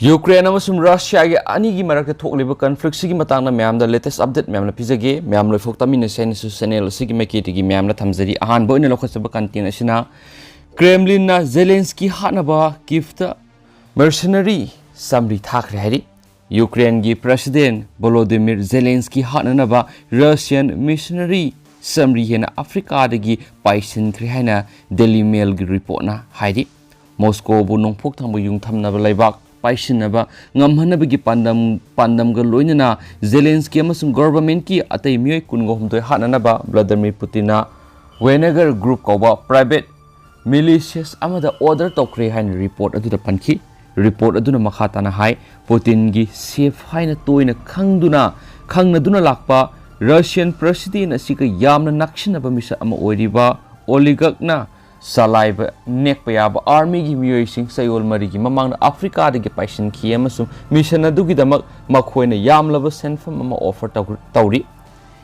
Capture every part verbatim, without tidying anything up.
Ukraine ꯑꯃꯁꯨꯡ ꯔꯁꯤꯌꯥꯒꯤ ꯑꯅꯤꯒꯤ ꯃꯔꯛꯇ ꯊꯣꯛꯂꯤꯕ ꯀꯟꯐ꯭ꯂꯤꯛꯁꯤꯒꯤ ꯃꯇꯥꯡꯗ ꯃꯌꯥꯝꯗ ꯂꯦꯇꯦꯁ ꯑꯞꯗꯦꯠ ꯃꯌꯥꯝꯅ ꯄꯤꯖꯒꯦ꯫ ꯃꯌꯥꯝ ꯂꯣꯏꯐꯥꯎ ꯇꯥꯃꯤꯟꯅꯁꯦ ꯍꯥꯏꯅꯁꯨ ꯆꯦꯅꯦꯜ ꯑꯁꯤꯒꯤ ꯃꯥꯏꯀꯩꯗꯒꯤ ꯃꯌꯥꯝꯅ ꯊꯝꯖꯔꯤ꯫ ꯑꯍꯥꯟꯕ ꯑꯣꯏꯅ ꯂꯧꯈꯠꯆꯕ ꯀꯟꯇꯦꯟ ꯑꯁꯤꯅ ꯀ꯭ꯔꯦꯝꯂꯤꯟꯅ ꯖꯦꯂꯦꯟꯁꯀꯤ ꯍꯥꯠꯅꯕ ꯀꯤꯐꯇ ꯃꯔꯁꯅꯔꯤ ꯆꯥꯃꯔꯤ ꯊꯥꯈ꯭ꯔꯦ ꯍꯥꯏꯔꯤ꯫ ꯌꯨꯀ꯭ꯔꯦꯟꯒꯤ ꯄ꯭ꯔꯦꯁꯤꯗꯦꯟ ꯚꯣꯂꯣꯗꯤꯃꯤꯔ ꯖꯦꯂꯦꯟꯁꯀꯤ ꯍꯥꯠꯅꯅꯕ ꯔꯁꯤꯌꯥꯟ ꯃꯤꯁꯅꯔꯤ ꯆꯥꯃꯔꯤ ꯍꯦꯟꯅ ꯑꯐ꯭ꯔꯤꯀꯥꯗꯒꯤ ꯄꯥꯏꯁꯤꯟꯈ꯭ꯔꯦ ꯍꯥꯏꯅ ꯗꯦꯂꯤ ꯃꯦꯜꯒꯤ ꯔꯤꯄꯣꯔꯠꯅ ꯍꯥꯏꯔꯤ꯫ ꯃꯣꯁꯀꯣꯕꯨ ꯅꯣꯡꯄꯣꯛ ꯊꯪꯕ ꯌꯨꯡꯊꯝꯅꯕ ꯂꯩꯕꯥꯛ ꯄꯥꯏꯁꯤꯟꯅꯕ ꯉꯝꯍꯟꯅꯕꯒꯤ ꯄꯥꯟꯗꯝ, ꯄꯥꯟꯗꯝꯒ ꯂꯣꯏꯅꯅ ꯖꯦꯂꯦꯟꯁꯀꯤ ꯑꯃꯁꯨꯡ ꯒꯣꯚꯔꯟꯃꯦꯟꯠꯀꯤ ꯑꯇꯩ ꯃꯤꯑꯣꯏ ꯀꯨꯟꯒ ꯍꯨꯝꯗꯣꯏ ꯍꯥꯠꯅꯅꯕ ꯚ꯭ꯂꯥꯗꯤꯃꯤꯔ ꯄꯨꯇꯤꯟꯅ ꯋꯦꯅꯦꯒꯔ ꯒ꯭ꯔꯨꯞ ꯀꯧꯕ ꯄ꯭ꯔꯥꯏꯚꯦꯠ ꯃꯤꯂꯤꯁꯤꯌꯥꯁ ꯑꯃꯗ ꯑꯣꯔꯗꯔ ꯇꯧꯈ꯭ꯔꯦ ꯍꯥꯏꯅ ꯔꯤꯄꯣꯔꯠ ꯑꯗꯨꯗ ꯄꯟꯈꯤ꯫ ꯔꯤꯄꯣꯔꯠ ꯑꯗꯨꯅ ꯃꯈꯥ ꯇꯥꯅ ꯍꯥꯏ, ꯄꯨꯇꯤꯟꯒꯤ ꯁꯦꯐ ꯍꯥꯏꯅ ꯇꯣꯏꯅ ꯈꯪꯗꯨꯅ, ꯈꯪꯅꯗꯨꯅ ꯂꯥꯛꯄ ꯔꯁꯤꯌꯟ ꯄ꯭ꯔꯦꯁꯤꯗꯦꯟ ꯑꯁꯤꯒ ꯌꯥꯝꯅ ꯅꯛꯁꯤꯟꯅꯕ ꯃꯤꯁꯛ ꯑꯃ ꯑꯣꯏꯔꯤꯕ ꯑꯣꯂꯤꯒꯥꯔꯛꯅ ꯆꯂꯥꯏꯕ ꯅꯦꯛꯄ ꯌꯥꯕ ꯑꯥꯔꯃꯤꯒꯤ ꯃꯤꯑꯣꯏꯁꯤꯡ ꯆꯌꯣꯜ ꯃꯔꯤꯒꯤ ꯃꯃꯥꯡꯗ ꯑꯐ꯭ꯔꯤꯀꯥꯗꯒꯤ ꯄꯥꯏꯁꯤꯟꯈꯤ ꯑꯃꯁꯨꯡ ꯃꯤꯁꯟ ꯑꯗꯨꯒꯤꯗꯃꯛ ꯃꯈꯣꯏꯅ ꯌꯥꯝꯂꯕ ꯁꯦꯟꯐꯝ ꯑꯃ ꯑꯣꯐꯔ ꯇꯧ-, ꯇꯧꯔꯤ꯫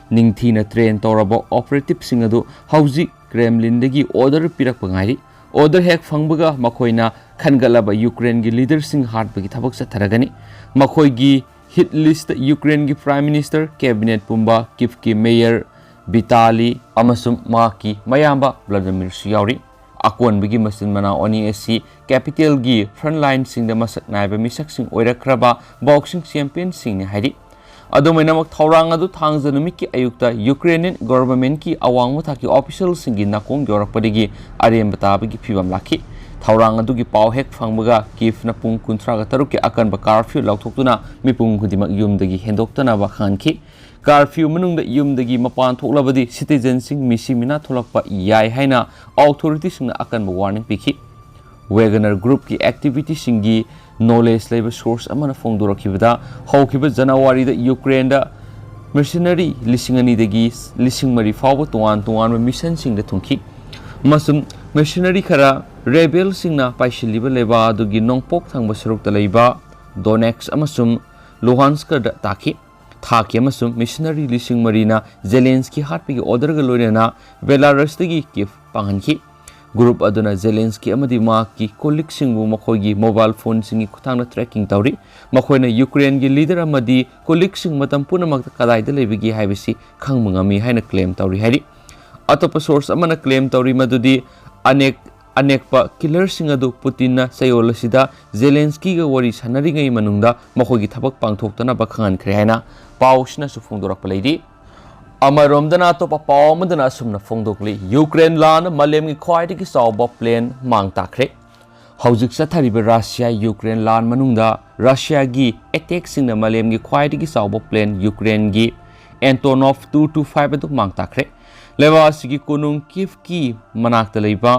ꯅꯤꯡꯊꯤꯅ ꯇ꯭ꯔꯦꯟ ꯇꯧꯔꯕ ꯑꯣꯄꯔꯦꯇꯤꯚꯁꯤꯡ ꯑꯗꯨ ꯍꯧꯖꯤꯛ ꯀ꯭ꯔꯦꯝꯂꯤꯟꯗꯒꯤ ꯑꯣꯔꯗꯔ ꯄꯤꯔꯛꯄ ꯉꯥꯏꯔꯤ꯫ ꯑꯣꯔꯗꯔ ꯍꯦꯛ ꯐꯪꯕꯒ ꯃꯈꯣꯏꯅ ꯈꯟꯒꯠꯂꯕ ꯌꯨꯀ꯭ꯔꯦꯟꯒꯤ ꯂꯤꯗꯔꯁꯤꯡ ꯍꯥꯠꯄꯒꯤ ꯊꯕꯛ ꯆꯠꯊꯔꯒꯅꯤ꯫ ꯃꯈꯣꯏꯒꯤ ꯍꯤꯠ ꯂꯤꯁꯇ ꯌꯨꯀ꯭ꯔꯦꯟꯒꯤ ꯄ꯭ꯔꯥꯏꯝ ꯃꯤꯅꯤꯁꯇꯔ, ꯀꯦꯕꯤꯅꯦꯠ ꯄꯨꯝꯕ, ꯀꯤꯐꯀꯤ ꯃꯦꯌꯔ ꯚꯤꯇꯥꯂꯤ ꯑꯃꯁꯨꯡ ꯃꯍꯥꯛꯀꯤ ꯃꯌꯥꯝꯕ ꯚ꯭ꯂꯥꯗꯤꯃꯤꯔꯁꯨ ꯌꯥꯎꯔꯤ꯫ ꯑꯀꯣꯟꯕꯒꯤ ꯃꯆꯤꯟ ꯃꯅꯥꯎ ꯑꯅꯤ ꯑꯁꯤ ꯀꯦꯄꯤꯇꯦꯜꯒꯤ ꯐ꯭ꯔꯟꯠ ꯂꯥꯏꯟꯁꯤꯡꯗ ꯃꯁꯛ ꯅꯥꯏꯕ ꯃꯤꯁꯛꯁꯤꯡ ꯑꯣꯏꯔꯛꯈ꯭ꯔꯕ ꯕꯣꯛꯁꯤꯡ ꯆꯦꯝꯄꯤꯌꯟꯁꯤꯡꯅꯤ ꯍꯥꯏꯔꯤ꯫ ꯑꯗꯨꯃꯥꯏꯅꯃꯛ, ꯊꯧꯔꯥꯡ ꯑꯗꯨ ꯊꯥꯡꯖ ꯅꯨꯃꯤꯠꯀꯤ ꯑꯌꯨꯛꯇ ꯌꯨꯀ꯭ꯔꯦꯅꯤꯌꯟ ꯒꯣꯚꯔꯟꯃꯦꯟꯠꯀꯤ ꯑꯋꯥꯡꯕ ꯊꯥꯛꯀꯤ ꯑꯣꯐꯤꯁꯤꯌꯦꯜꯁꯤꯡꯒꯤ ꯅꯥꯀꯣꯡ ꯌꯧꯔꯛꯄꯗꯒꯤ ꯑꯔꯦꯝꯕ ꯇꯥꯕꯒꯤ ꯐꯤꯚꯝ ꯂꯥꯛꯈꯤ꯫ ꯊꯧꯔꯥꯡ ꯑꯗꯨꯒꯤ ꯄꯥꯎ ꯍꯦꯛ ꯐꯪꯕꯒ ꯀꯤꯐꯅ ꯄꯨꯡ ꯀꯨꯟꯊ꯭ꯔꯥꯒ ꯇꯔꯨꯛꯀꯤ ꯑꯀꯟꯕ ꯀꯥꯔꯐ꯭ꯌꯨ ꯂꯥꯎꯊꯣꯛꯇꯨꯅ ꯃꯤꯄꯨꯝ ꯈꯨꯗꯤꯡꯃꯛ ꯌꯨꯝꯗꯒꯤ ꯍꯦꯟꯗꯣꯛꯇꯅꯕ ꯈꯪꯍꯟꯈꯤ꯫ ꯀꯥꯔꯐ꯭ꯌꯨ ꯃꯅꯨꯡꯗ ꯌꯨꯝꯗꯒꯤ ꯃꯄꯥꯟ ꯊꯣꯛꯂꯕꯗꯤ ꯁꯤꯇꯤꯖꯦꯟꯁꯤꯡ ꯃꯤꯁꯤ ꯃꯤꯅꯥ ꯊꯣꯛꯂꯛꯄ ꯌꯥꯏ ꯍꯥꯏꯅ ꯑꯣꯊꯣꯔꯤꯇꯤꯁꯤꯡꯅ ꯑꯀꯟꯕ ꯋꯥꯔꯅꯤꯡ ꯄꯤꯈꯤ꯫ ꯋꯦꯒꯅꯔ ꯒ꯭ꯔꯨꯞꯀꯤ ꯑꯦꯛꯇꯤꯚꯤꯇꯤꯁꯤꯡꯒꯤ ꯅꯣꯂꯦꯖ ꯂꯩꯕ ꯁꯣꯔꯁ ꯑꯃꯅ ꯐꯣꯡꯗꯣꯔꯛꯈꯤꯕꯗ, ꯍꯧꯈꯤꯕ ꯖꯅꯋꯥꯔꯤꯗ ꯌꯨꯀ꯭ꯔꯦꯟꯗ ꯃꯤꯁꯅꯔꯤ ꯂꯤꯁꯤꯡ ꯑꯅꯤꯗꯒꯤ ꯂꯤꯁꯤꯡ ꯃꯔꯤ ꯐꯥꯎꯕ ꯇꯣꯉꯥꯟ ꯇꯣꯉꯥꯟꯕ ꯃꯤꯁꯟꯁꯤꯡꯗ ꯊꯨꯡꯈꯤ, ꯑꯃꯁꯨꯡ ꯃꯤꯁꯅꯔꯤ ꯈꯔ ꯔꯦꯕꯦꯜꯁꯤꯡꯅ ꯄꯥꯏꯁꯤꯜꯂꯤꯕ ꯂꯩꯕꯥꯛ ꯑꯗꯨꯒꯤ ꯅꯣꯡꯄꯣꯛ ꯊꯪꯕ ꯁꯔꯨꯛꯇ ꯂꯩꯕ ꯗꯣꯅꯦꯠꯁ ꯑꯃꯁꯨꯡ ꯂꯨꯍꯥꯟꯁꯀꯗ ꯇꯥꯈꯤ꯫ ꯊꯥꯈꯤ ꯑꯃꯁꯨꯡ ꯃꯤꯁꯅꯔꯤ ꯂꯤꯁꯤꯡ ꯃꯔꯤꯅ ꯖꯦꯂꯦꯟꯁꯀꯤ ꯍꯥꯠꯄꯒꯤ ꯑꯣꯔꯗꯔꯒ ꯂꯣꯏꯅꯅ ꯕꯦꯂꯥꯔꯁꯇꯒꯤ ꯀꯤꯐ ꯄꯥꯡꯍꯟꯈꯤ꯫ Group ꯑꯗꯨꯅ ꯖꯦꯂꯦꯟꯁꯀꯤ ꯑꯃꯗꯤ ꯃꯍꯥꯛꯀꯤ colleagueꯁꯤꯡꯕꯨ ꯃꯈꯣꯏꯒꯤ mobile phoneꯁꯤꯡꯒꯤ ꯈꯨꯠꯊꯥꯡꯗ tracking ꯇꯧꯔꯤ꯫ ꯃꯈꯣꯏꯅ ꯌꯨꯀ꯭ꯔꯦꯟꯒꯤ leader ꯑꯃꯗꯤ colleagueꯁꯤꯡ ꯃꯇꯝ ꯄꯨꯝꯅꯃꯛꯇ ꯀꯗꯥꯏꯗ ꯂꯩꯕꯒꯦ ꯍꯥꯏꯕꯁꯤ ꯈꯪꯕ ꯉꯝꯃꯤ ꯍꯥꯏꯅ claim ꯇꯧꯔꯤ ꯍꯥꯏꯔꯤ꯫ ꯑꯇꯣꯞꯄ source ꯑꯃꯅ claim ꯇꯧꯔꯤ ꯃꯗꯨꯗꯤ ꯑꯅꯦꯛ-, ꯑꯅꯦꯛꯄ killerꯁꯤꯡ ꯑꯗꯨ ꯄꯨꯇꯤꯟꯅ ꯆꯌꯣꯜ ꯑꯁꯤꯗ ꯖꯦꯂꯦꯟꯁꯀꯤꯒ ꯋꯥꯔꯤ ꯁꯥꯟꯅꯔꯤꯉꯩ ꯃꯅꯨꯡꯗ ꯃꯈꯣꯏꯒꯤ ꯊꯕꯛ ꯄꯥꯡꯊꯣꯛꯇꯅꯕ ꯈꯪꯍꯟꯈ꯭ꯔꯦ ꯍꯥꯏꯅ ꯄꯥꯎꯁꯤꯅꯁꯨ ꯐꯣꯡꯗꯣꯔꯛꯄ ꯂꯩꯔꯤ꯫ ꯑꯃꯔꯣꯝꯗꯅ ꯑꯇꯣꯞꯄ ꯄꯥꯎ ꯑꯃꯗꯅ ꯑꯁꯨꯝꯅ ꯐꯣꯡꯗꯣꯛꯂꯤ, ꯌꯨꯀ꯭ꯔꯦꯟ ꯂꯥꯟꯅ ꯃꯥꯂꯦꯝꯒꯤ ꯈ꯭ꯋꯥꯏꯗꯒꯤ ꯆꯥꯎꯕ plane ꯃꯥꯡ ꯇꯥꯛꯈ꯭ꯔꯦ꯫ ꯍꯧꯖꯤꯛ ꯆꯠꯊꯔꯤꯕ ꯔꯁꯤꯌꯥ ꯌꯨꯀ꯭ꯔꯦꯟ ꯂꯥꯟ ꯃꯅꯨꯡꯗ ꯔꯁꯤꯌꯥꯒꯤ attackꯁꯤꯡꯅ ꯃꯥꯂꯦꯝꯒꯤ ꯈ꯭ꯋꯥꯏꯗꯒꯤ ꯆꯥꯎꯕ plane ꯌꯨꯀ꯭ꯔꯦꯟꯒꯤ Antonov two two five ꯑꯗꯨ ꯃꯥꯡ ꯇꯥꯛꯈ꯭ꯔꯦ꯫ ꯂꯩꯕꯥꯛ ꯑꯁꯤꯒꯤ ꯀꯣꯅꯨꯡ ꯀꯤꯐꯀꯤ ꯃꯅꯥꯛꯇ ꯂꯩꯕ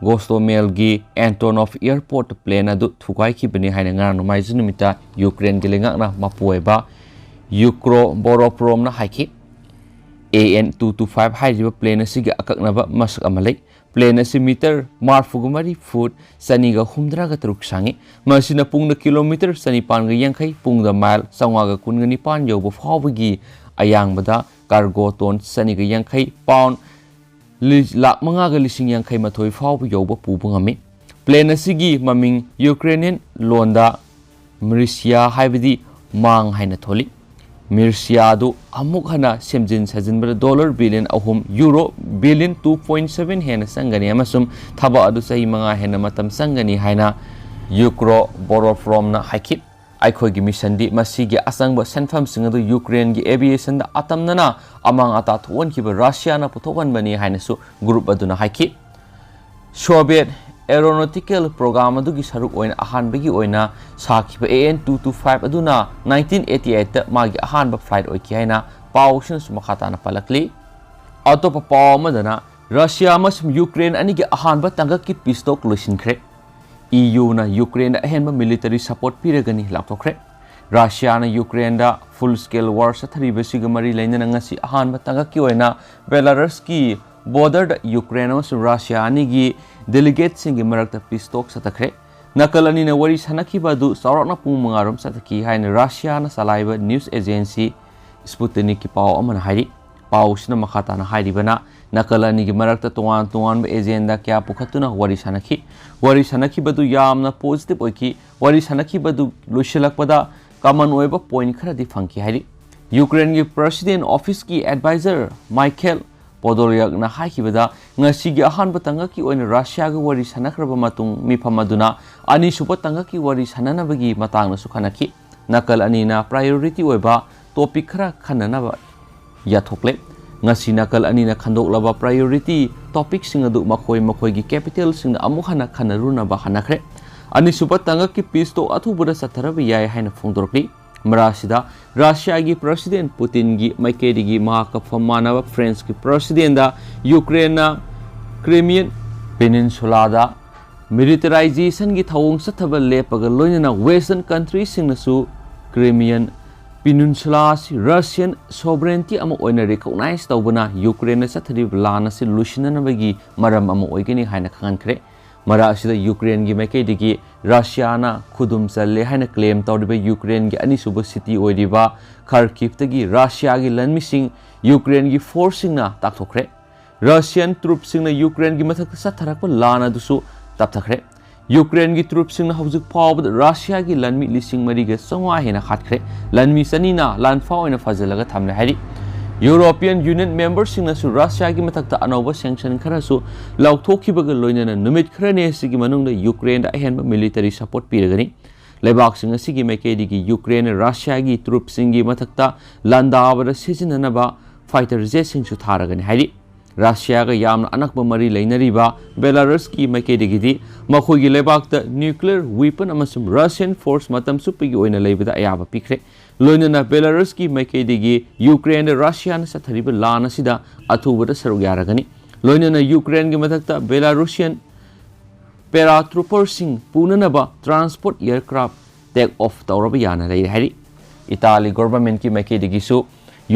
ꯒꯣꯁꯇꯣꯃꯦꯜꯒꯤ Antonov airport plane ꯑꯗꯨ ꯊꯨꯒꯥꯏꯈꯤꯕꯅꯤ ꯍꯥꯏꯅ ꯉꯔꯥꯡ ꯅꯣꯡꯃꯥꯏꯖꯤꯡ ꯅꯨꯃꯤꯠꯇ ꯌꯨꯀ꯭ꯔꯦꯟꯒꯤ ꯂꯩꯉꯥꯛꯅ ꯃꯄꯨ ꯑꯣꯏꯕ ꯌꯨꯀ꯭ꯔꯣ ꯕꯣꯔꯣꯄ꯭ꯔꯣꯝꯅ ꯍꯥꯏꯈꯤ꯫ AN two two five ꯍꯥꯏꯔꯤꯕ plane ꯑꯁꯤꯒꯤ ꯑꯀꯛꯅꯕ ꯃꯁꯛ ꯑꯃ ꯂꯩ꯫ Plane ꯑꯁꯤ meter ꯃꯔꯤꯐꯨꯒ ꯃꯔꯤ, foot ꯆꯅꯤꯒ ꯍꯨꯝꯗ꯭ꯔꯥꯒ ꯇꯔꯨꯛ ꯁꯥꯡꯉꯤ꯫ ꯃꯁꯤꯅ ꯄꯨꯡꯗ kilometre ꯆꯅꯤꯄꯥꯟꯒ ꯌꯥꯡꯈꯩ, ꯄꯨꯡꯗ mile ꯆꯥꯝꯃꯉꯥꯒ ꯀꯨꯟꯒ ꯅꯤꯄꯥꯟ ꯌꯧꯕ ꯐꯥꯎꯕꯒꯤ ꯑꯌꯥꯡꯕꯗ cargo ton ꯆꯅꯤꯒ ꯌꯥꯡꯈꯩ, pound ꯂꯤ-, ꯂꯥꯈ ꯃꯉꯥꯒ ꯂꯤꯁꯤꯡ ꯌꯥꯡꯈꯩ ꯃꯥꯊꯣꯏ ꯐꯥꯎꯕ ꯌꯧꯕ ꯄꯨꯕ ꯉꯝꯃꯤ꯫ Plane ꯑꯁꯤꯒꯤ ꯃꯃꯤꯡ Ukrainian ꯂꯣꯟꯗ ꯃꯤꯔꯁꯤꯌꯥ ꯍꯥꯏꯕꯗꯤ ꯃꯥꯡ ꯍꯥꯏꯅ ꯊꯣꯜꯂꯤ꯫ ꯃꯤꯔꯁꯤꯌꯥ ꯑꯗꯨ ꯑꯃꯨꯛ ꯍꯟꯅ ꯁꯦꯝꯖꯤꯟ ꯁꯥꯖꯤꯟꯕꯗ dollar billion ꯑꯍꯨꯝ, euro billion two point seven ꯍꯦꯟꯅ ꯆꯪꯒꯅꯤ ꯑꯃꯁꯨꯡ ꯊꯕꯛ ꯑꯗꯨ ꯆꯍꯤ ꯃꯉꯥ ꯍꯦꯟꯅ ꯃꯇꯝ ꯆꯪꯒꯅꯤ ꯍꯥꯏꯅ ꯌꯨꯀ꯭ꯔꯣ ꯕꯣꯔꯣꯐ꯭ꯔꯣꯝꯅ ꯍꯥꯏꯈꯤ꯫ ꯑꯩꯈꯣꯏꯒꯤ ꯃꯤꯁꯟꯗꯤ ꯃꯁꯤꯒꯤ ꯑꯆꯪꯕ ꯁꯦꯟꯐꯝꯁꯤꯡ ꯑꯗꯨ ꯌꯨꯀ꯭ꯔꯦꯟꯒꯤ aviationꯗ ꯑꯇꯝꯅꯅ ꯑꯃꯥꯡ ꯑꯇꯥ ꯊꯣꯛꯍꯟꯈꯤꯕ ꯔꯁꯤꯌꯥꯅ ꯄꯨꯊꯣꯛꯍꯟꯕꯅꯤ ꯍꯥꯏꯅꯁꯨ group ꯑꯗꯨꯅ ꯍꯥꯏꯈꯤ꯫ Soviet aeronautical program ꯑꯗꯨꯒꯤ ꯁꯔꯨꯛ ꯑꯣꯏꯅ ꯑꯍꯥꯟꯕꯒꯤ ꯑꯣꯏꯅ ꯁꯥꯈꯤꯕ AN two two five ꯑꯗꯨꯅ nineteen eighty eightꯇ ꯃꯥꯒꯤ ꯑꯍꯥꯟꯕ flight ꯑꯣꯏꯈꯤ ꯍꯥꯏꯅ ꯄꯥꯎꯁꯤꯅꯁꯨ ꯃꯈꯥ ꯇꯥꯅ ꯄꯜꯂꯛꯂꯤ꯫ ꯑꯇꯣꯞꯄ ꯄꯥꯎ ꯑꯃꯗꯅ ꯔꯁꯤꯌꯥ ꯑꯃꯁꯨꯡ ꯌꯨꯀ꯭ꯔꯦꯟ ꯑꯅꯤꯒꯤ ꯑꯍꯥꯟꯕ ꯇꯥꯡꯀꯛꯀꯤ peace talk ꯂꯣꯏꯁꯤꯟꯈ꯭ꯔꯦ꯫ EUꯅ ꯌꯨꯀ꯭ꯔꯦꯟꯗ ꯑꯍꯦꯟꯕ military support ꯄꯤꯔꯒꯅꯤ ꯂꯥꯎꯊꯣꯛꯈ꯭ꯔꯦ꯫ ꯔꯁꯤꯌꯥꯅ ꯌꯨꯀ꯭ꯔꯦꯟꯗ full scale war ꯆꯠꯊꯔꯤꯕꯁꯤꯒ ꯃꯔꯤ ꯂꯩꯅꯅ ꯉꯁꯤ ꯑꯍꯥꯟꯕ ꯇꯥꯡꯀꯛꯀꯤ ꯑꯣꯏꯅ ꯕꯦꯂꯥꯔꯁꯀꯤ borderꯗ ꯌꯨꯀ꯭ꯔꯦꯟ ꯑꯃꯁꯨꯡ ꯔꯁꯤꯌꯥ ꯑꯅꯤꯒꯤ delegateꯁꯤꯡꯒꯤ ꯃꯔꯛꯇ peace talk ꯆꯠꯊꯈ꯭ꯔꯦ꯫ ꯅꯥꯀꯜ ꯑꯅꯤꯅ ꯋꯥꯔꯤ ꯁꯥꯟꯅꯈꯤꯕ ꯑꯗꯨ ꯆꯥꯎꯔꯥꯛꯅ ꯄꯨꯡ ꯃꯉꯥꯔꯣꯝ ꯆꯠꯊꯈꯤ ꯍꯥꯏꯅ ꯔꯁꯤꯌꯥꯅ ꯆꯂꯥꯏꯕ news agency Sputnikꯀꯤ ꯄꯥꯎ ꯑꯃꯅ ꯍꯥꯏꯔꯤ꯫ ꯄꯥꯎꯁꯤꯅ ꯃꯈꯥ ꯇꯥꯅ ꯍꯥꯏꯔꯤꯕꯅ, ꯅꯥꯀꯜ ꯑꯅꯤꯒꯤ ꯃꯔꯛꯇ ꯇꯣꯉꯥꯟ ꯇꯣꯉꯥꯟꯕ ꯑꯦꯖꯦꯟꯗꯥ ꯀꯌꯥ ꯄꯨꯈꯠꯇꯨꯅ ꯋꯥꯔꯤ ꯁꯥꯟꯅꯈꯤ꯫ ꯋꯥꯔꯤ ꯁꯥꯟꯅꯈꯤꯕꯗꯨ ꯌꯥꯝꯅ ꯄꯣꯖꯤꯇꯤꯚ ꯑꯣꯏꯈꯤ꯫ ꯋꯥꯔꯤ ꯁꯥꯟꯅꯈꯤꯕꯗꯨ ꯂꯣꯏꯁꯤꯜꯂꯛꯄꯗ ꯀꯃꯟ ꯑꯣꯏꯕ ꯄꯣꯏꯟꯠ ꯈꯔꯗꯤ ꯐꯪꯈꯤ ꯍꯥꯏꯔꯤ꯫ ꯌꯨꯀ꯭ꯔꯦꯟꯒꯤ ꯄ꯭ꯔꯦꯁꯤꯗꯦꯟ ꯑꯣꯐꯤꯁꯀꯤ ꯑꯦꯗꯚꯥꯏꯖꯔ ꯃꯥꯏꯈꯦꯜ ꯄꯣꯗꯣꯂꯤꯌꯛꯅ ꯍꯥꯏꯈꯤꯕꯗ, ꯉꯁꯤꯒꯤ ꯑꯍꯥꯟꯕ ꯇꯥꯡꯀꯛꯀꯤ ꯑꯣꯏꯅ ꯔꯁꯤꯌꯥꯒ ꯋꯥꯔꯤ ꯁꯥꯟꯅꯈ꯭ꯔꯕ ꯃꯇꯨꯡ ꯃꯤꯐꯝ ꯑꯗꯨꯅ ꯑꯅꯤꯁꯨꯕ ꯇꯥꯡꯀꯛꯀꯤ ꯋꯥꯔꯤ ꯁꯥꯟꯅꯅꯕꯒꯤ ꯃꯇꯥꯡꯗꯁꯨ ꯈꯟꯅꯈꯤ꯫ ꯅꯥꯀꯜ ꯑꯅꯤꯅ ꯄ꯭ꯔꯥꯏꯑꯣꯔꯤꯇꯤ ꯑꯣꯏꯕ ꯇꯣꯄꯤꯛ ꯈꯔ ꯈꯟꯅꯅꯕ ꯌꯥꯊꯣꯛꯂꯦ꯫ ꯉꯁꯤ ꯅꯥꯀꯜ ꯑꯅꯤꯅ ꯈꯟꯗꯣꯛꯂꯕ ꯄ꯭ꯔꯥꯏꯑꯣꯔꯤꯇꯤ ꯇꯣꯄꯤꯛꯁꯤꯡ ꯑꯗꯨ ꯃꯈꯣꯏ ꯃꯈꯣꯏꯒꯤ ꯀꯦꯄꯤꯇꯦꯜꯁꯤꯡꯗ ꯑꯃꯨꯛ ꯍꯟꯅ ꯈꯟꯅꯔꯨꯅꯕ ꯍꯟꯅꯈ꯭ꯔꯦ꯫ ꯑꯅꯤꯁꯨꯕ ꯇꯥꯡꯀꯛꯀꯤ ꯄꯤꯁ ꯇꯣꯛ ꯑꯊꯨꯕꯗ ꯆꯠꯊꯔꯕ ꯌꯥꯏ ꯍꯥꯏꯅ ꯐꯣꯡꯗꯣꯔꯛꯂꯤ꯫ ꯃꯔꯛ ꯑꯁꯤꯗ ꯔꯁꯤꯌꯥꯒꯤ ꯄ꯭ꯔꯦꯁꯤꯗꯦꯟ ꯄꯨꯇꯤꯟꯒꯤ ꯃꯥꯏꯀꯩꯗꯒꯤ ꯃꯍꯥꯛꯀ ꯐꯝ ꯃꯥꯟꯅꯕ ꯐ꯭ꯔꯦꯟꯁꯀꯤ ꯄ꯭ꯔꯦꯁꯤꯗꯦꯟꯗ ꯌꯨꯀ꯭ꯔꯦꯟꯅ ꯀ꯭ꯔꯤꯃꯤꯌꯟ ꯄꯦꯅꯤꯟꯁꯨꯂꯥꯗ ꯃꯤꯂꯤꯇꯔꯥꯏꯖꯦꯁꯟꯒꯤ ꯊꯧꯑꯣꯡ ꯆꯠꯊꯕ ꯂꯦꯞꯄꯒ ꯂꯣꯏꯅꯅ ꯋꯦꯁꯇꯔꯟ ꯀꯟꯇ꯭ꯔꯤꯁꯤꯡꯅꯁꯨ ꯀ꯭ꯔꯤꯃꯤꯌꯟ ꯄꯤꯅꯤꯟꯁꯨꯂꯥ ꯑꯁꯤ ꯔꯁꯤꯌꯟ ꯁꯣꯚꯔꯦꯟꯇꯤ ꯑꯃ ꯑꯣꯏꯅ ꯔꯤꯀꯣꯛꯅꯥꯏꯖ ꯇꯧꯕꯅ ꯌꯨꯀ꯭ꯔꯦꯟꯅ ꯆꯠꯊꯔꯤꯕ ꯂꯥꯟ ꯑꯁꯤ ꯂꯣꯏꯁꯤꯟꯅꯅꯕꯒꯤ ꯃꯔꯝ ꯑꯃ ꯑꯣꯏꯒꯅꯤ ꯍꯥꯏꯅ ꯈꯪꯍꯟꯈ꯭ꯔꯦ꯫ ꯃꯔꯛ ꯑꯁꯤꯗ ꯌꯨꯀ꯭ꯔꯦꯟꯒꯤ ꯃꯥꯏꯀꯩꯗꯒꯤ ꯔꯁꯤꯌꯥꯅ ꯈꯨꯗꯨꯝ ꯆꯜꯂꯦ ꯍꯥꯏꯅ ꯀ꯭ꯂꯦꯝ ꯇꯧꯔꯤꯕ ꯌꯨꯀ꯭ꯔꯦꯟꯒꯤ ꯑꯅꯤꯁꯨꯕ ꯁꯤꯇꯤ ꯑꯣꯏꯔꯤꯕ ꯈꯔꯀꯤꯞꯇꯒꯤ ꯔꯁꯤꯌꯥꯒꯤ ꯂꯥꯟꯃꯤꯁꯤꯡ ꯌꯨꯀ꯭ꯔꯦꯟꯒꯤ ꯐꯣꯔꯁꯁꯤꯡꯅ ꯇꯥꯛꯊꯣꯛꯈ꯭ꯔꯦ꯫ ꯔꯁꯤꯌꯟ ꯇ꯭ꯔꯨꯞꯁꯤꯡꯅ ꯌꯨꯀ꯭ꯔꯦꯟꯒꯤ ꯃꯊꯛꯇ ꯆꯠꯊꯔꯛꯄ ꯂꯥꯟ ꯑꯗꯨꯁꯨ ꯇꯞꯊꯈ꯭ꯔꯦ꯫ ꯌꯨꯀ꯭ꯔꯦꯟꯒꯤ ꯇ꯭ꯔꯨꯞꯁꯤꯡꯅ ꯍꯧꯖꯤꯛ ꯐꯥꯎꯕꯗ ꯔꯁꯤꯌꯥꯒꯤ ꯂꯥꯟꯃꯤ ꯂꯤꯁꯤꯡ ꯃꯔꯤꯒ ꯆꯥꯝꯃꯉꯥ ꯍꯦꯟꯅ ꯍꯥꯠꯈ꯭ꯔꯦ꯫ ꯂꯥꯟꯃꯤ ꯆꯅꯤꯅ ꯂꯥꯟꯐꯥ ꯑꯣꯏꯅ ꯐꯥꯖꯤꯜꯂꯒ ꯊꯝꯂꯦ ꯍꯥꯏꯔꯤ꯫ ꯌꯨꯔꯣꯄꯤꯌꯟ ꯌꯨꯅꯤꯌꯟ ꯃꯦꯝꯕꯔꯁꯤꯡꯅꯁꯨ ꯔꯁꯤꯌꯥꯒꯤ ꯃꯊꯛꯇ ꯑꯅꯧꯕ ꯁꯦꯡꯁꯟ ꯈꯔꯁꯨ ꯂꯧꯊꯣꯛꯈꯤꯕꯒ ꯂꯣꯏꯅꯅ ꯅꯨꯃꯤꯠ ꯈꯔꯅꯤ ꯑꯁꯤꯒꯤ ꯃꯅꯨꯡꯗ ꯌꯨꯀ꯭ꯔꯦꯟꯗ ꯑꯍꯦꯟꯕ ꯃꯤꯂꯤꯇꯔꯤ ꯁꯄꯣꯔꯠ ꯄꯤꯔꯒꯅꯤ꯫ ꯂꯩꯕꯥꯛꯁꯤꯡ ꯑꯁꯤꯒꯤ ꯃꯥꯏꯀꯩꯗꯒꯤ ꯌꯨꯀ꯭ꯔꯦꯟꯅ ꯔꯁꯤꯌꯥꯒꯤ ꯇ꯭ꯔꯨꯞꯁꯤꯡꯒꯤ ꯃꯊꯛꯇ ꯂꯥꯟꯗꯥꯕꯗ ꯁꯤꯖꯤꯟꯅꯅꯕ ꯐꯥꯏꯇꯔ ꯖꯦꯠꯁꯤꯡꯁꯨ ꯊꯥꯔꯒꯅꯤ ꯍꯥꯏꯔꯤ꯫ ꯔꯁꯤꯌꯥꯒ ꯌꯥꯝꯅ ꯑꯅꯛꯄ ꯃꯔꯤ ꯂꯩꯅꯔꯤꯕ ꯕꯦꯂꯥꯔꯨꯁꯀꯤ ꯃꯥꯏꯀꯩꯗꯒꯤꯗꯤ ꯃꯈꯣꯏꯒꯤ ꯂꯩꯕꯥꯛꯇ ꯅ꯭ꯌꯨꯀ꯭ꯂꯤꯌꯔ ꯋꯤꯄꯟ ꯑꯃꯁꯨꯡ ꯔꯁꯤꯌꯟ ꯐꯣꯔꯁ ꯃꯇꯝ ꯆꯨꯞꯄꯒꯤ ꯑꯣꯏꯅ ꯂꯩꯕꯗ ꯑꯌꯥꯕ ꯄꯤꯈ꯭ꯔꯦ꯫ ꯂꯣꯏꯅꯅ ꯕꯦꯂꯥꯔꯨꯁꯀꯤ ꯃꯥꯏꯀꯩꯗꯒꯤ ꯌꯨꯀ꯭ꯔꯦꯟꯗ ꯔꯁꯤꯌꯥꯅ ꯆꯠꯊꯔꯤꯕ ꯂꯥꯟ ꯑꯁꯤꯗ ꯑꯊꯨꯕꯗ ꯁꯔꯨꯛ ꯌꯥꯔꯒꯅꯤ꯫ ꯂꯣꯏꯅꯅ ꯌꯨꯀ꯭ꯔꯦꯟꯒꯤ ꯃꯊꯛꯇ ꯕꯦꯂꯥꯔꯨꯁꯤꯌꯟ ꯄꯦꯔꯥꯇ꯭ꯔꯨꯄꯔꯁꯤꯡ ꯄꯨꯅꯅꯕ ꯇ꯭ꯔꯥꯟꯁꯄꯣꯔꯠ ꯑꯦꯌꯔꯀ꯭ꯔꯥꯐ ꯇꯦꯛ ꯑꯣꯐ ꯇꯧꯔꯕ ꯌꯥꯅ ꯂꯩꯔꯦ ꯍꯥꯏꯔꯤ꯫ ꯏꯇꯥꯂꯤ ꯒꯣꯚꯔꯟꯃꯦꯟꯠꯀꯤ ꯃꯥꯏꯀꯩꯗꯒꯤꯁꯨ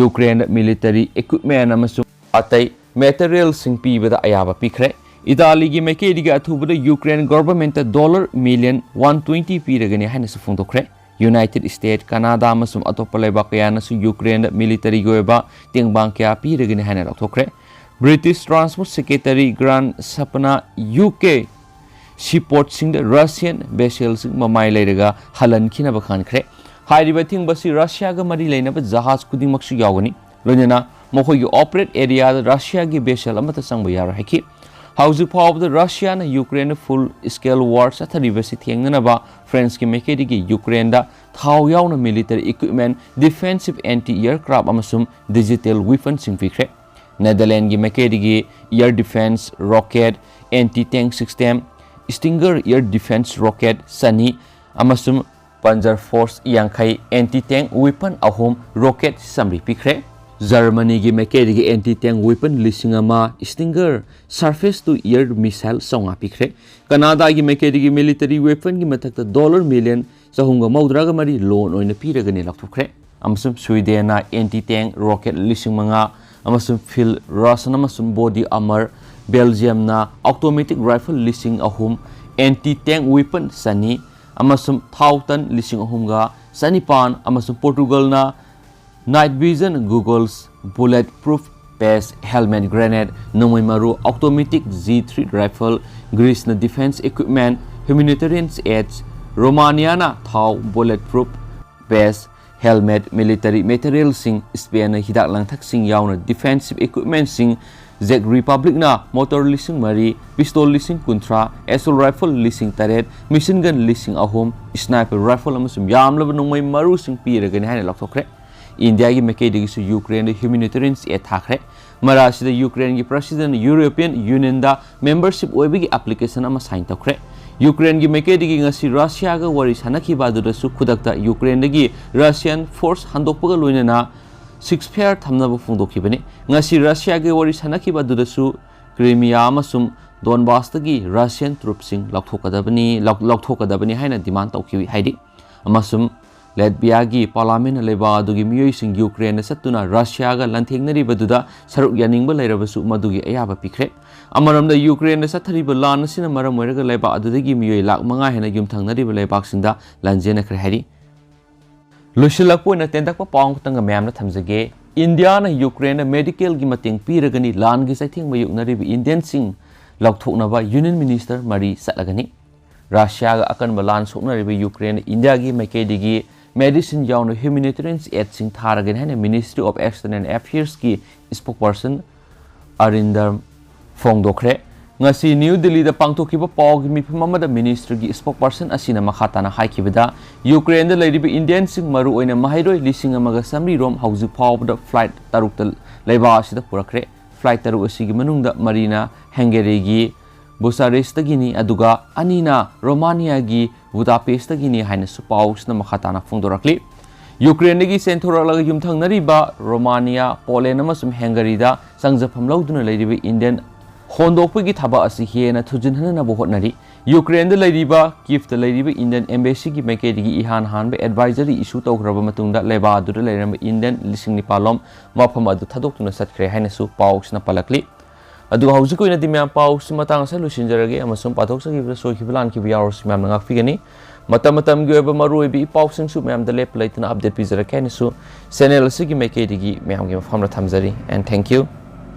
ꯌꯨꯀ꯭ꯔꯦꯟꯗ ꯃꯤꯂꯤꯇꯔꯤ ꯏꯀ꯭ꯋꯤꯞꯃꯦꯟ ꯑꯃꯁꯨꯡ ꯑꯇꯩ ꯃꯦꯇꯔꯤꯌꯦꯜꯁꯤꯡ ꯄꯤꯕꯗ ꯑꯌꯥꯕ ꯄꯤꯈ꯭ꯔꯦ꯫ ꯏꯇꯥꯂꯤꯒꯤ ꯃꯥꯏꯀꯩꯗꯒꯤ ꯑꯊꯨꯕꯗ ꯌꯨꯀ꯭ꯔꯦꯟ ꯒꯣꯚꯔꯟꯃꯦꯟꯠꯇ ꯗꯣꯂꯔ ꯃꯤꯂꯤꯌꯟ ꯋꯥꯟ ꯇ꯭ꯋꯦꯟꯇꯤ ꯄꯤꯔꯒꯅꯤ ꯍꯥꯏꯅꯁꯨ ꯐꯣꯡꯗꯣꯛꯈ꯭ꯔꯦ꯫ ꯌꯨꯅꯥꯏꯇꯦꯗ ꯁ꯭ꯇꯦꯠ, ꯀꯅꯥꯗꯥ ꯑꯃꯁꯨꯡ ꯑꯇꯣꯞꯄ ꯂꯩꯕꯥꯛ ꯀꯌꯥꯅꯁꯨ ꯌꯨꯀ꯭ꯔꯦꯟꯗ ꯃꯤꯂꯤꯇꯔꯤꯒꯤ ꯑꯣꯏꯕ ꯇꯦꯡꯕꯥꯡ ꯀꯌꯥ ꯄꯤꯔꯒꯅꯤ ꯍꯥꯏꯅ ꯂꯥꯎꯊꯣꯛꯈ꯭ꯔꯦ꯫ British Transport Secretary Grant Shapana U K seaportꯁꯤꯡꯗ Russian vesselꯁꯤꯡ ꯃꯃꯥꯏ ꯂꯩꯔꯒ ꯍꯜꯍꯟꯈꯤꯅꯕ ꯈꯟꯈ꯭ꯔꯦ꯫ ꯍꯥꯏꯔꯤꯕ ꯑꯊꯤꯡꯕꯁꯤ ꯔꯁꯤꯌꯥꯒ ꯃꯔꯤ ꯂꯩꯅꯕ ꯖꯍꯥꯖ ꯈꯨꯗꯤꯡꯃꯛꯁꯨ ꯌꯥꯎꯒꯅꯤ, ꯂꯣꯏꯅꯅ ꯃꯈꯣꯏꯒꯤ operate areaꯗ ꯔꯁꯤꯌꯥꯒꯤ vessel ꯑꯃꯠꯇ ꯆꯪꯕ ꯌꯥꯔꯣꯏ ꯍꯥꯏꯈꯤ꯫ ꯍꯧꯖꯤꯛ ꯐꯥꯎꯕꯗ ꯔꯁꯤꯌꯥꯅ ꯌꯨꯀ꯭ꯔꯦꯟꯗ full scale war ꯆꯠꯊꯔꯤꯕꯁꯤ ꯊꯦꯡꯅꯅꯕ ꯐ꯭ꯔꯦꯟꯁꯀꯤ ꯃꯥꯏꯀꯩꯗꯒꯤ ꯌꯨꯀ꯭ꯔꯦꯟꯗ ꯊꯥꯎ ꯌꯥꯎꯅ military equipment, defensive anti aircraft ꯑꯃꯁꯨꯡ digital weaponꯁꯤꯡ ꯄꯤꯈ꯭ꯔꯦ꯫ ꯅꯦꯗꯔꯂꯦꯟꯒꯤ ꯃꯥꯏꯀꯩꯗꯒꯤ air defense rocket, anti tank system, Stinger air defense rocket ꯆꯅꯤ ꯑꯃꯁꯨꯡ Panzerfaust ꯌꯥꯡꯈꯩ anti tank weapon ꯑꯍꯨꯝ, rocket ꯆꯥꯃꯔꯤ ꯄꯤꯈ꯭ꯔꯦ꯫ ꯖꯔꯃꯅꯤꯒꯤ ꯃꯥꯏꯀꯩꯗꯒꯤ anti tank weapon ꯂꯤꯁꯤꯡ ꯑꯃ, Stinger surface to air missile ꯆꯥꯝꯃꯉꯥ ꯄꯤꯈ꯭ꯔꯦ꯫ ꯀꯅꯥꯗꯥꯒꯤ ꯃꯥꯏꯀꯩꯗꯒꯤ military weaponꯒꯤ ꯃꯊꯛꯇ dollar million ꯆꯍꯨꯝꯒ ꯃꯧꯗ꯭ꯔꯥꯒ ꯃꯔꯤ loan ꯑꯣꯏꯅ ꯄꯤꯔꯒꯅꯤ ꯂꯥꯎꯊꯣꯛꯈ꯭ꯔꯦ꯫ ꯑꯃꯁꯨꯡ ꯁ꯭ꯋꯤꯗꯦꯟꯅ anti tank rocket ꯂꯤꯁꯤꯡ ꯃꯉꯥ ꯑꯃꯁꯨꯡ field ration ꯑꯃꯁꯨꯡ body armor, ꯕꯦꯜꯖꯤꯌꯝꯅ automatic rifle ꯂꯤꯁꯤꯡ ꯑꯍꯨꯝ, anti tank weapon ꯆꯅꯤ ꯑꯃꯁꯨꯡ ꯊꯥꯎ ꯇꯟ ꯂꯤꯁꯤꯡ ꯑꯍꯨꯝꯒ ꯆꯅꯤꯄꯥꯟ, ꯑꯃꯁꯨꯡ ꯄꯣꯔꯇꯨꯒꯜꯅ night vision goggles, bullet proof vest, helmet, grenade, ꯅꯣꯡꯃꯩ ꯃꯔꯨ, automatic G three rifle, ꯒ꯭ꯔꯤꯁꯅ defense equipment, humanitarian aid, ꯔꯣꯃꯥꯅꯤꯌꯥꯅ ꯊꯥꯎ, bullet proof vest, helmet, military materialꯁꯤꯡ, ꯁ꯭ꯄꯦꯟꯅ ꯍꯤꯗꯥꯛ ꯂꯥꯡꯊꯛꯁꯤꯡ ꯌꯥꯎꯅ defensive equipmentꯁꯤꯡ, Czech Republicꯅ mortar ꯂꯤꯁꯤꯡ ꯃꯔꯤ, pistol ꯂꯤꯁꯤꯡ ꯀꯨꯟꯊ꯭ꯔꯥ, assault rifle ꯂꯤꯁꯤꯡ ꯇꯔꯦꯠ, machine gun ꯂꯤꯁꯤꯡ ꯑꯍꯨꯝ, sniper rifle ꯑꯃꯁꯨꯡ ꯌꯥꯝꯂꯕ ꯅꯣꯡꯃꯩ ꯃꯔꯨꯁꯤꯡ ꯄꯤꯔꯒꯅꯤ ꯍꯥꯏꯅ ꯂꯥꯎꯊꯣꯛꯈ꯭ꯔꯦ꯫ ꯏꯟꯗꯤꯌꯥꯒꯤ ꯃꯥꯏꯀꯩꯗꯒꯤꯁꯨ ꯌꯨꯀ꯭ꯔꯦꯟꯗ humanitarian aid ꯊꯥꯈ꯭ꯔꯦ꯫ ꯃꯔꯥꯁꯤꯗ ꯌꯨꯀ꯭ꯔꯦꯟꯒꯤ president European Unionꯗ membership ꯑꯣꯏꯕꯒꯤ application ꯑꯃ sign ꯇꯧꯈ꯭ꯔꯦ꯫ ꯌꯨꯀ꯭ꯔꯦꯟꯒꯤ ꯃꯥꯏꯀꯩꯗꯒꯤ ꯉꯁꯤ ꯔꯁꯤꯌꯥꯒ ꯋꯥꯔꯤ ꯁꯥꯟꯅꯈꯤꯕ ꯑꯗꯨꯗꯁꯨ ꯈꯨꯗꯛꯇ ꯌꯨꯀ꯭ꯔꯦꯟꯗꯒꯤ Russian force ꯍꯟꯗꯣꯛꯄꯒ ꯂꯣꯏꯅꯅ ceasefire ꯊꯝꯅꯕ ꯐꯣꯡꯗꯣꯛꯈꯤꯕꯅꯤ꯫ ꯉꯁꯤ ꯔꯁꯤꯌꯥꯒ ꯋꯥꯔꯤ ꯁꯥꯟꯅꯈꯤꯕ ꯑꯗꯨꯗꯁꯨ ꯀ꯭ꯔꯤꯃꯤꯌꯥ ꯑꯃꯁꯨꯡ ꯗꯣꯟꯕꯥꯁꯇꯒꯤ Russian troopꯁꯤꯡ ꯂꯧꯊꯣꯛꯀꯗꯕꯅꯤ, ꯂꯧ-, ꯂꯧꯊꯣꯛꯀꯗꯕꯅꯤ ꯍꯥꯏꯅ demand ꯇꯧꯈꯤ ꯍꯥꯏꯔꯤ꯫ ꯑꯃꯁꯨꯡ ꯂꯦꯠꯕꯤꯌꯥꯒꯤ ꯄꯥꯔꯂꯥꯃꯦꯟꯅ ꯂꯩꯕꯥꯛ ꯑꯗꯨꯒꯤ ꯃꯤꯑꯣꯏꯁꯤꯡ ꯌꯨꯀ꯭ꯔꯦꯟꯗ ꯆꯠꯇꯨꯅ ꯔꯁꯤꯌꯥꯒ ꯂꯥꯟꯊꯦꯡꯅꯔꯤꯕꯗꯨꯗ ꯁꯔꯨꯛ ꯌꯥꯅꯤꯡꯕ ꯂꯩꯔꯕꯁꯨ ꯃꯗꯨꯒꯤ ꯑꯌꯥꯕ ꯄꯤꯈ꯭ꯔꯦ꯫ ꯑꯃꯔꯣꯝꯗ ꯌꯨꯀ꯭ꯔꯦꯟꯗ ꯆꯠꯊꯔꯤꯕ ꯂꯥꯟ ꯑꯁꯤꯅ ꯃꯔꯝ ꯑꯣꯏꯔꯒ ꯂꯩꯕꯥꯛ ꯑꯗꯨꯗꯒꯤ ꯃꯤꯑꯣꯏ ꯂꯥꯈ ꯃꯉꯥ ꯍꯦꯟꯅ ꯌꯨꯝꯊꯪꯅꯔꯤꯕ ꯂꯩꯕꯥꯛꯁꯤꯡꯗ ꯂꯥꯟꯖꯦꯟꯅꯈ꯭ꯔꯦ ꯍꯥꯏꯔꯤ꯫ ꯂꯣꯏꯁꯤꯜꯂꯛꯄ ꯑꯣꯏꯅ ꯇꯦꯟꯇꯛꯄ ꯄꯥꯎ ꯑꯃꯈꯛꯇꯪꯒ ꯃꯌꯥꯝꯗ ꯊꯝꯖꯒꯦ꯫ ꯏꯟꯗꯤꯌꯥꯅ ꯌꯨꯀ꯭ꯔꯦꯟꯗ ꯃꯦꯗꯤꯀꯦꯜꯒꯤ ꯃꯇꯦꯡ ꯄꯤꯔꯒꯅꯤ, ꯂꯥꯟꯒꯤ ꯆꯩꯊꯦꯡ ꯃꯥꯌꯣꯛꯅꯔꯤꯕ ꯏꯟꯗꯤꯌꯟꯁꯤꯡ ꯂꯧꯊꯣꯛꯅꯕ ꯌꯨꯅꯤꯌꯟ ꯃꯤꯅꯤꯁꯇꯔ ꯃꯔꯤ ꯆꯠꯂꯒꯅꯤ꯫ ꯔꯁꯤꯌꯥꯒ ꯑꯀꯟꯕ ꯂꯥꯟ ꯁꯣꯛꯅꯔꯤꯕ ꯌꯨꯀ꯭ꯔꯦꯟꯗ ꯏꯟꯗꯤꯌꯥꯒꯤ ꯃꯥꯏꯀꯩꯗꯒꯤ ꯃꯦꯗꯤꯁꯤꯟ ꯌꯥꯎꯅ ꯍ꯭ꯌꯨꯃꯦꯅꯤꯇꯦꯔꯤꯌꯟ ꯑꯦꯗꯁꯤꯡ ꯊꯥꯔꯒꯅꯤ ꯍꯥꯏꯅ ꯃꯤꯅꯤꯁꯇ꯭ꯔꯤ ꯑꯣꯐ ꯑꯦꯛꯁꯇꯔꯅꯦꯜ ꯑꯦꯐꯤꯌꯔꯁꯀꯤ ꯁ꯭ꯄꯣꯛꯄꯔꯁꯟ ꯑꯔꯤꯟꯗꯔ ꯐꯣꯡꯗꯣꯛꯈ꯭ꯔꯦ꯫ ꯉꯁꯤ ꯅ꯭ꯌꯨ ꯗꯤꯜꯂꯤꯗ ꯄꯥꯡꯊꯣꯛꯈꯤꯕ ꯄꯥꯎꯒꯤ ꯃꯤꯐꯝ ꯑꯃꯗ ꯃꯤꯅꯤꯁꯇ꯭ꯔꯤꯒꯤ ꯁ꯭ꯄꯣꯛꯄꯔꯁꯟ ꯑꯁꯤꯅ ꯃꯈꯥ ꯇꯥꯅ ꯍꯥꯏꯈꯤꯕꯗ, ꯌꯨꯀ꯭ꯔꯦꯟꯗ ꯂꯩꯔꯤꯕ ꯏꯟꯗꯤꯌꯟꯁꯤꯡ, ꯃꯔꯨꯑꯣꯏꯅ ꯃꯍꯩꯔꯣꯏ ꯂꯤꯁꯤꯡ ꯑꯃꯒ ꯆꯥꯃꯔꯤ ꯔꯣꯝ ꯍꯧꯖꯤꯛ ꯐꯥꯎꯕꯗ ꯐ꯭ꯂꯥꯏꯠ ꯇꯔꯨꯛꯇ ꯂꯩꯕꯥꯛ ꯑꯁꯤꯗ ꯄꯨꯔꯛꯈ꯭ꯔꯦ꯫ ꯐ꯭ꯂꯥꯏꯠ ꯇꯔꯨꯛ ꯑꯁꯤꯒꯤ ꯃꯅꯨꯡꯗ ꯃꯔꯤꯅ ꯍꯪꯒꯦꯔꯤꯒꯤ ꯕꯨꯁꯥꯔꯦꯁꯇꯒꯤꯅꯤ, ꯑꯗꯨꯒ ꯑꯅꯤꯅ ꯔꯣꯃꯥꯅꯤꯌꯥꯒꯤ ꯕꯨꯗꯥꯄꯦꯁꯇꯒꯤꯅꯤ ꯍꯥꯏꯅꯁꯨ ꯄꯥꯎꯁꯤꯅ ꯃꯈꯥ ꯇꯥꯅ ꯐꯣꯡꯗꯣꯔꯛꯂꯤ꯫ ꯌꯨꯀ꯭ꯔꯦꯟꯗꯒꯤ ꯆꯦꯟꯊꯣꯔꯛꯂꯒ ꯌꯨꯝꯊꯪꯅꯔꯤꯕ ꯔꯣꯃꯥꯅꯤꯌꯥ, ꯄꯣꯂꯦꯟ ꯑꯃꯁꯨꯡ ꯍꯪꯒꯔꯤꯗ ꯆꯪꯖꯐꯝ ꯂꯧꯗꯨꯅ ꯂꯩꯔꯤꯕ ꯏꯟꯗꯤꯌꯟ ꯍꯣꯟꯗꯣꯛꯄꯒꯤ ꯊꯕꯛ ꯑꯁꯤ ꯍꯦꯟꯅ ꯊꯨꯖꯤꯟꯍꯟꯅꯕ ꯍꯣꯠꯅꯔꯤ꯫ ꯌꯨꯀ꯭ꯔꯦꯟꯗ ꯂꯩꯔꯤꯕ ꯀꯤꯐꯇ ꯂꯩꯔꯤꯕ ꯏꯟꯗꯤꯌꯟ ꯑꯦꯝꯕꯦꯁꯤꯒꯤ ꯃꯥꯏꯀꯩꯗꯒꯤ ꯏꯍꯥꯟ ꯍꯥꯟꯕ ꯑꯦꯗꯚꯥꯏꯖꯔꯤ ꯏꯁꯨ ꯇꯧꯈ꯭ꯔꯕ ꯃꯇꯨꯡꯗ, ꯂꯩꯕꯥꯛ ꯑꯗꯨꯗ ꯂꯩꯔꯝꯕ ꯏꯟꯗꯤꯌꯟ ꯂꯤꯁꯤꯡ ꯅꯤꯄꯥꯜ ꯂꯣꯝ ꯃꯐꯝ ꯑꯗꯨ ꯊꯥꯗꯣꯛꯇꯨꯅ ꯆꯠꯈ꯭ꯔꯦ ꯍꯥꯏꯅꯁꯨ ꯄꯥꯎꯁꯤꯅ ꯄꯜꯂꯛꯂꯤ꯫ ꯑꯗꯨꯒ ꯍꯧꯖꯤꯛꯀꯤ ꯑꯣꯏꯅꯗꯤ ꯃꯌꯥꯝ ꯄꯥꯎꯁꯤ ꯃꯇꯥꯡ ꯑꯁꯤꯗ ꯂꯣꯏꯁꯤꯟꯖꯔꯒꯦ, ꯑꯃꯁꯨꯡ ꯄꯥꯊꯣꯛꯆꯈꯤꯕꯗ ꯁꯣꯏꯈꯤꯕ ꯂꯥꯟꯈꯤꯕ ꯌꯥꯎꯔꯁꯨ ꯃꯌꯥꯝꯅ ꯉꯥꯛꯄꯤꯒꯅꯤ꯫ ꯃꯇꯝ ꯃꯇꯝꯒꯤ ꯑꯣꯏꯕ ꯃꯔꯨꯑꯣꯏꯕ ꯏ ꯄꯥꯎꯁꯤꯡꯁꯨ ꯃꯌꯥꯝꯗ ꯂꯦꯞꯄ ꯂꯩꯇꯅ ꯑꯞꯗꯦꯠ ꯄꯤꯖꯔꯛꯀꯦ ꯍꯥꯏꯅꯁꯨ ꯆꯦꯅꯦꯜ ꯑꯁꯤꯒꯤ ꯃꯥꯏꯀꯩꯗꯒꯤ ꯃꯌꯥꯝꯒꯤ ꯃꯐꯝꯗ ꯊꯝꯖꯔꯤ꯫ And thank you.